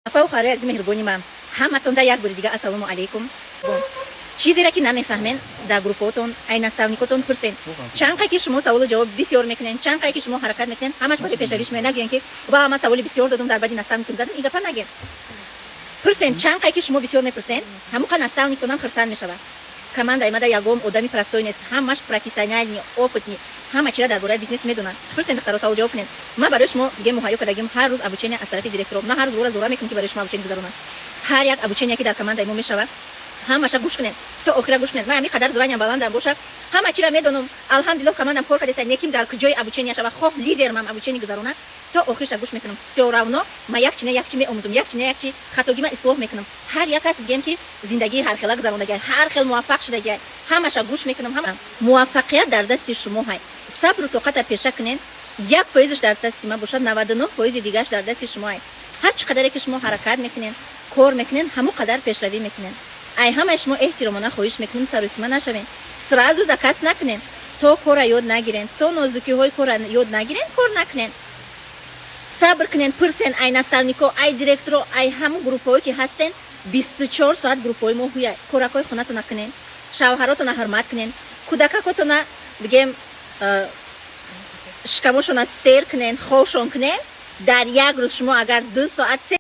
Апау, хоҳарои азизи меҳрубони ман, ҳаматонда як бори дига ассалому алайкум. Чизере ки намефаҳмен, дар группаотон ай наставникотон пурсен. Чанд қай ки шумо саволу ҷавоб бисёр мекунен, чанд қай ки шумо ҳаракат мекунен, ҳамаш барои пешравӣ шумо. Нагӯен, ки ва ман саволи бисёр додум, дар баъди наставникум задам. Ин гапа нагӯен, пурсен. Чанд қай ки шумо бисёр мепурсен, ҳамон наставниктонам хурсанд мешавад. Командаи мада ягон одами простой нест, ҳамаш профессиональный, опытный, ҳама чира дар бораи бизнес медонанд. Пурсен, духтаро, савол ҷавоб кунен. Ман барои шумо диге муҳайё кардагим ҳар рӯз обучение аз тарафи директоро. Ман ҳар рӯз зора зора мекунем, ки барои шумо обучение гузаронам. Ҳар як обучение, ки дар командаи мо мешавад, ҳамаша гӯш кунед, то охира гӯш кунед. Ман ҳамин қадар званиям баландам боша, ҳама чира медонам, алҳамдулиллоҳ, командам кор кардеса, неким дар куҷои обучение шава, хоҳ лидермам обучение гузаронад, то охирша гӯш мекунам. Всё равно ма як чи не як чи меомӯзам, як чи не як чи хатогима ислоҳ мекунам. Ҳар як кас, бигем, ки зиндагии ҳархела гузарондагиай, ҳар хел муваффақ шудагиай, ҳамаша гӯш мекунам. Ҳама муваффақият дар дасти шумо ҳай. Сабру тоқата пеша кунен. 1 фоизаш дар дасти ман бошад, 99 фоизи дигааш дар дасти шумо ай. Ҳар чӣ қадаре ки шумо ҳаракат мекунен, кор мекунен, ҳамон қадар пешравӣ мекунен. Ай ҳамаи шумо эҳтиромона хоҳиш мекунем, саросима нашавем, сразу заказ накунен. То кора ёд нагирен, то нозукиҳои кора ёд нагирен, кор накунен. Сабр кунен, пурсен ай наставнико, ай директоро, ай ҳамун группаҳое ки ҳастен. 24 соат группаҳои мо ҳуя. Коракҳои хонатона кунен, шавҳаротона ҳурмат кунен, кӯдакакотона, бигем, шикамошона сер кунен, хобшон кунен. Дар як рӯз шумо агар 2 соат се